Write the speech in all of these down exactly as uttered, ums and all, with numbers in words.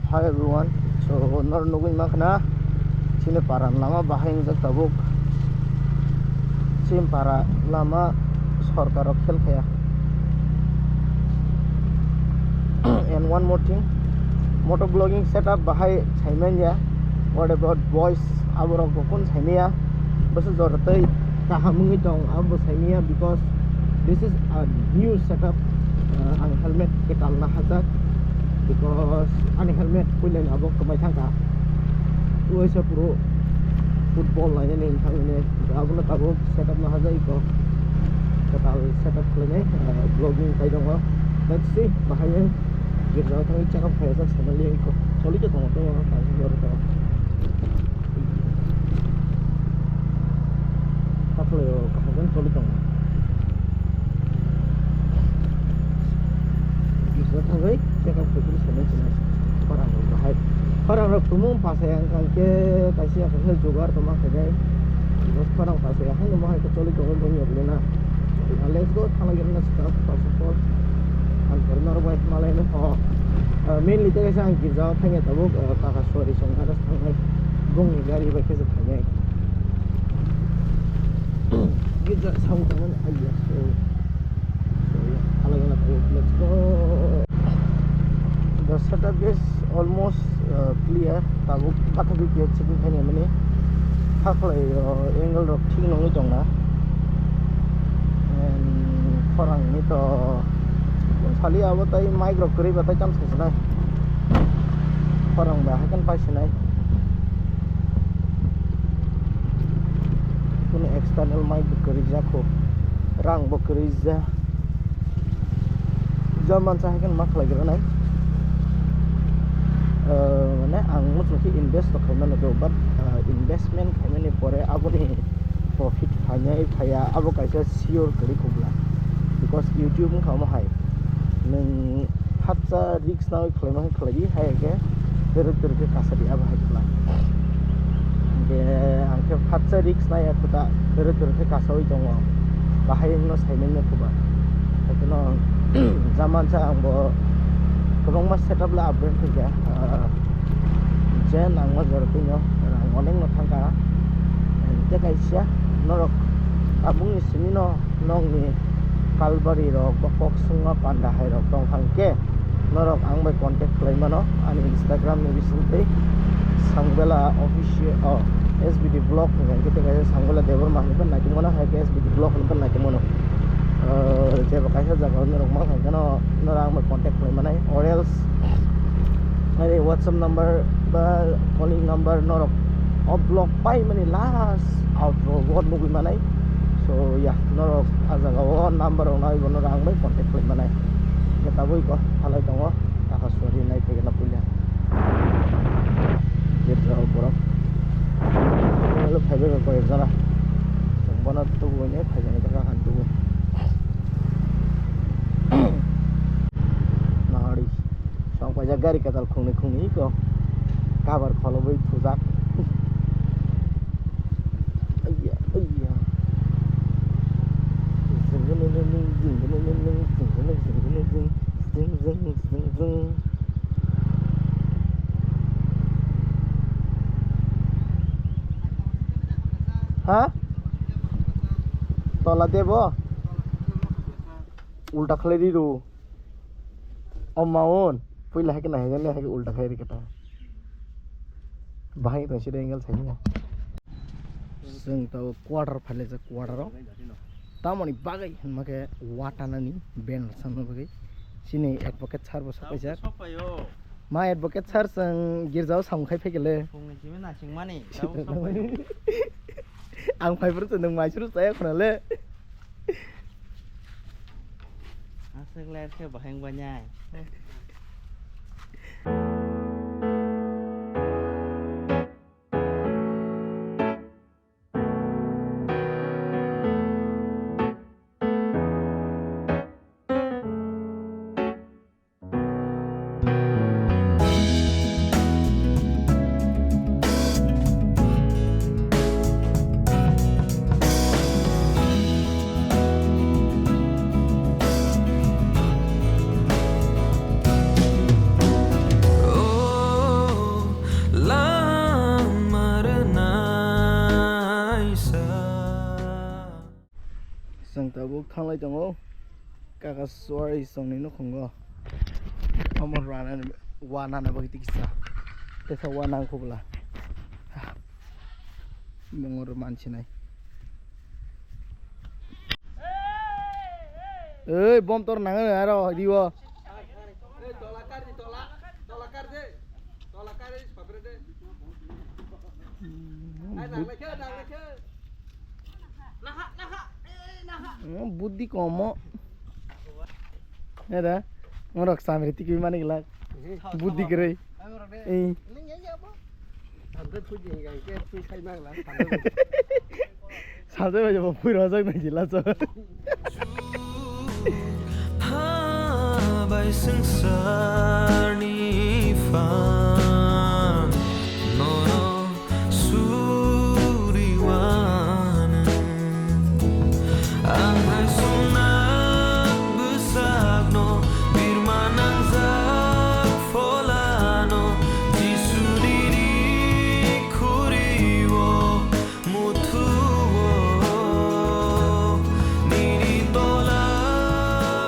Hi everyone, so nor nugwi mankha na chini para lama bahai wngjak tabuk. Chini para lama sorkar rok khel khaya. And one more thing, moto vlogging setup bahai saimanya. What about boys? Aborok bo kun saimanya. Bwswk jora tei kaham wngwi tong, abo bo saimanya because this is a new setup. Uh, ang helmet kwtal nahajak because ani helmet puilani abo kwmai thangkha. Uaisa puro football nainani wngthang hwnwi abono tabuk setup nahajak iko kwtal setup khlainai, uh, vlogging khai tongo. Let's see bahai girjao thangwi check up khaijak saimanya iko choli khe tongo tei oro kaisa jora tongo. Takhwlai o kaham khe choli tongo. Bisa thangwi check up khaikhe sanai sinai khorang rok bahai. Khorang rok tumung pasai ang khe kaisa kaisa jugar tongma khainai. Khorang pasai haino mohai khe choli tongo boni yokle na. Let's go, thanglai gana na sita first of all. Ang khorang rok bai malai no ho. Mainly tei kaisa ang girjao thangya tabuk, kaka sori song adas thangnai. Bongni gari bai khe se khainai. Git jak sao tangmani, ai ya, so. So, ya, halai gana tabuk, let's go. The setup is almost, uh, clear. Tabuk bathagwi khe chikon khainai mani. Hakhlai, uh, angle rok thik nungwi tongna. And khorang ni to sali abo tai mic rok kwrwi ba tai cham sai sinai. Khorang ba haikhe pai sinai. Kunu external mic bo kwrwi jak kho. Rang bo kwrwi jak. Ja mansa haikhe ma khlai gra nai. Ah, mane ang muchung khe invest to khaimano do, but, ah, investment khaimani pore aboni profit phainai phaiya abo kaisa sure kwrwi khobla. Because YouTube wngkha omo hai. Nwng phatsa risk nawi khlaima khe khlai di, hai khe twrwk twrwk khe kasa di abo hai khwlai. Hwnkhe ang khe phatsa risk naiya khuta twrwk twrwk khe kasawi tongo. Bahai wngno saimanya khuba. Haikhe no jamansa ang bo kwbangma setup le upgrade khaikha. Ah, je nangma jora twi no rang onek no thangkha. Tei kaisa norok tabukni simi no nokni kalbari rok ba kok sungma panda hai rok tongkha hwnkhe norok ang bai contact khlai mano ani Instagram ni bisingtwi Sangbela official, oh, S B D vlog hwnka hwnkhe tei kaisa Sangbela Debbarma hwnwi bo naitukmano hai khe S B D vlog hwnwi bo naitukmano. Ah, jeba kaisa jagao norok mankha hwnkhe no norok ang bai contact khlai manai or else ani WhatsApp number ba calling number norok o vlog paimani last outro o nugwi manai. So, ya, norok a jaga o number rok nai bo norok ang bai contact khlai manai. Khe tabuk bo halai tongo, Akashbari nai phai gana puila. Girja o borok. Phaibai rok koi ek jora. Chwng bono tubu hwnwi phai jani khe kha tubu. Nahari. Song paijak gari kwtal khungni khungni iko. Cover kholobwi thujak. Aiya, aiya. Ha? Tola debo? Ulta khlai ri ro. O maun, puila hai khe nai hai, hai khe ulta khai ri khe ta. Bahai tong sida angle sai ya. Chwng to quarter phai le jak quarter o. Tamoni bagwi hwnma khe watanani banner sanna bagwi. Chini advocate sir bo sok paijak. Sok paio. Ma advocate sir chwng girjao samung khai phai khe le. Phungni simi nasing mani, tabuk sok paio. Ang phai phuru chwng nwng mai suru chaya khuna le. Aswk ler khe bahai wngbainai. Tabuk thanglai tongo kaka suari songni nukhungo. Omo rana, wa nana bagwi tikisa. Tesa wa nang khubla. Mongor mansinai. Ei, bom tor nang aro diwo. Buddhi komo. Era, ngorok samri tikwi mani glak. Buddhi kwrwi. Ei. Salsa bai bo pui rojak nai jila so. Bai swngsarni phan norok suriwano. Ang hai sumnang bwsakno birma nangjak pholano Jisuni ri khuriwo. Muthuo nini tola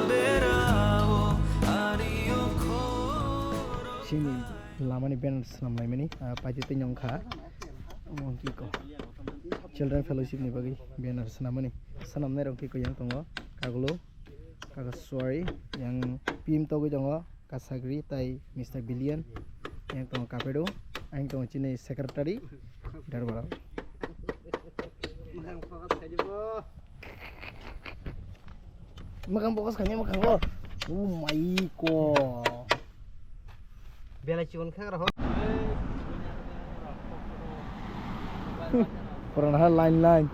berao ani okhoro. Chini lamani banner swnam laimani, ah, paitwi twi wngkha. Omo wngkha iko Children Fellowship ni bagwi banner swnamani. Swnamnai rok khe yang tongo, Kagulo, Kaka Suari, yang P M togwi tongo. Kasagri tai Mister Billion, yang tongo Kapedo, ang tongo chini secretary, Darbara. Mwkhang focus khaidi bo. Mwkhang focus khaini mwkhang o. Oh my god. Belai chikon kha ro. Purana ha line line.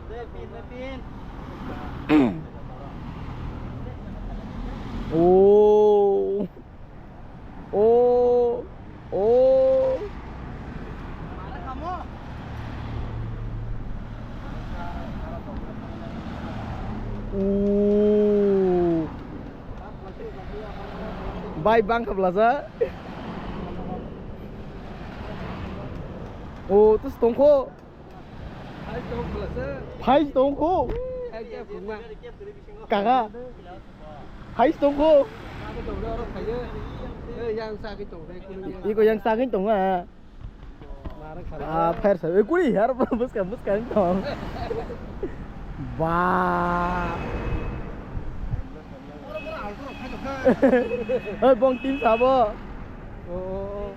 Oh. Oh, oh. Uh. Bai bang kha blasa. Oh, tus tongkho. Phai tongkho. Kaka. Phai tongkho. Iko yang sagwi tongo. Ah, pher sa. Eh, kuri har buska buska tong. Ba. Oi, bong team sabo. Oh.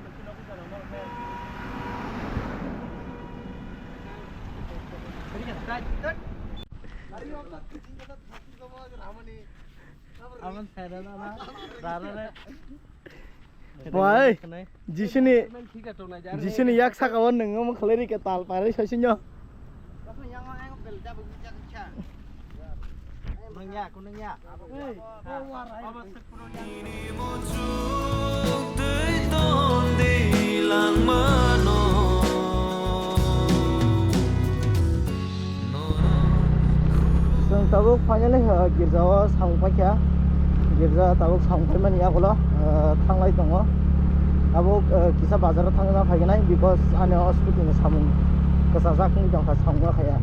Boy, Jisuni, Jisuni yak saka o nwng omo khlai rikha tal parai saisinyo. Chwng tabuk finally, uh, girja o samung paikha. Girja tabuk samung paimani yagulo, uh, thanglai tongo. Tabuk, uh, kisa bazar o thangna phaiganai because ani o scooty ni samung kwchajak wngwi tongkha, samung ma khaiya.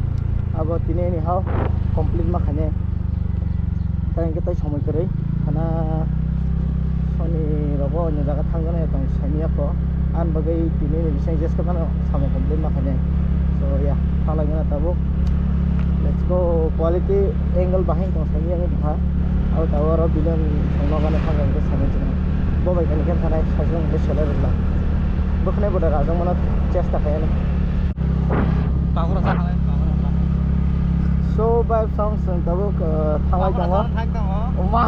Abo tini ni hao complete ma khainai. Tai hwnkhe tai somoi kwrwi. Khana soni rogo ani jaga thangjaknai tong saimanya kho. Ani bagwi tini ni bising jeske phano samung complete ma khainai. So yeah, thanglai gana tabuk. Let's go. Quality angle bahai tong saimanya wngwi tongkha. Abo tabuk oro bilon songno gana thangkha hwnkhe saimanya chwng. Bo bai khe khe thanai saimanya hwnkhe selai rwla. Bwkhwnai bo da rajak mano chesta khaiyani. Bagra sa khalai, bagra sa. So, bai song song tabuk, uh, thanglai tongo. Bagra sa thang tongo. Oma.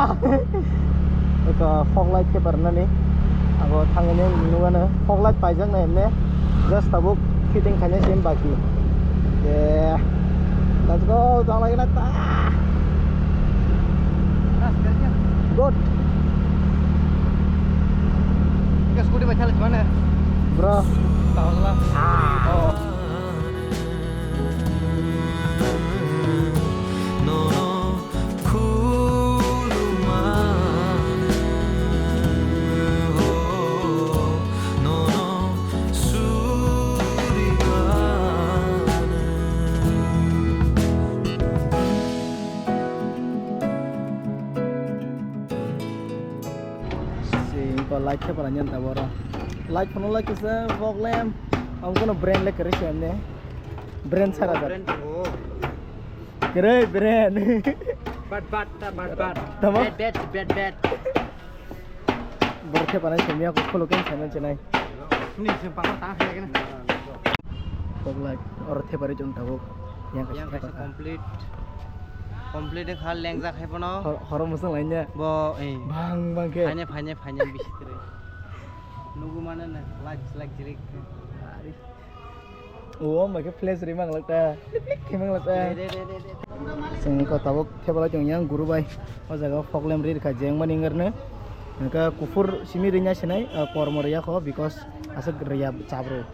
Eka fog light khe barnani. Abo thangni nugano fog light paijak na emne. Just tabuk fitting khaina sim baki. Yeah. Let's go, thanglai na ta. Good. Scooty bai thalik mane. Bro. Tahu lah. Ah. Oh. Light khe pala nyen taboro. Light phone light kisa problem. Am kono brand le kere se ne. Brand sara da. Brand ko. Kere brand. Bad bad ta bad bad. Tama? Bad bad bad bad. Borok khe pala se miya ko kholo ken se ne chenai. Ni se papa ta khe ne. Fog light, oro thepari chwng tabuk. Yang kaisa Yang kaisa thepari. Complete. Complete kha lengjak hai phano. Hor-, horo mwsang lainnya. Bo, eh. Bang, bang khe. Phaine, phaine, phaine bisi kwrwi. Nugu mane na, light, light jirik. Ari. O, ma khe flash ri mang lakta. Lip, lip khe mang lakta. Re, re, re, re, re. Chwng ko tabuk thepala chwng yang guru bai. O jaga fog lamp ri rikha jeng mani wngkha ne. Hwnkhe kuphur simi rinya sinai, ah, kormo riya kho because aswk riya chabru.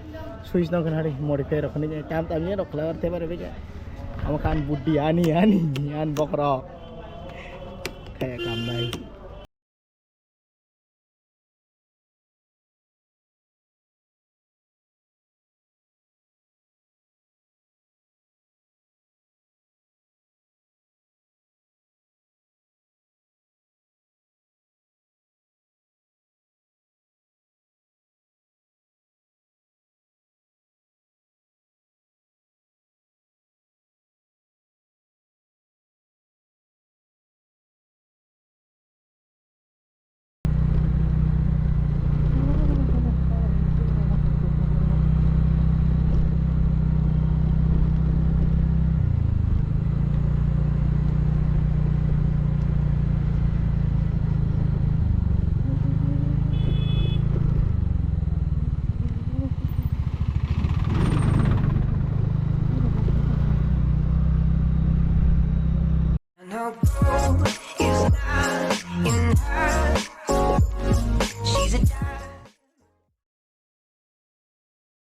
Switch no khna ri modify rok khani tam tam ye rok khlai or thepari bega. Amo khan buddi ani ani an bokrok. Khaya kam nai.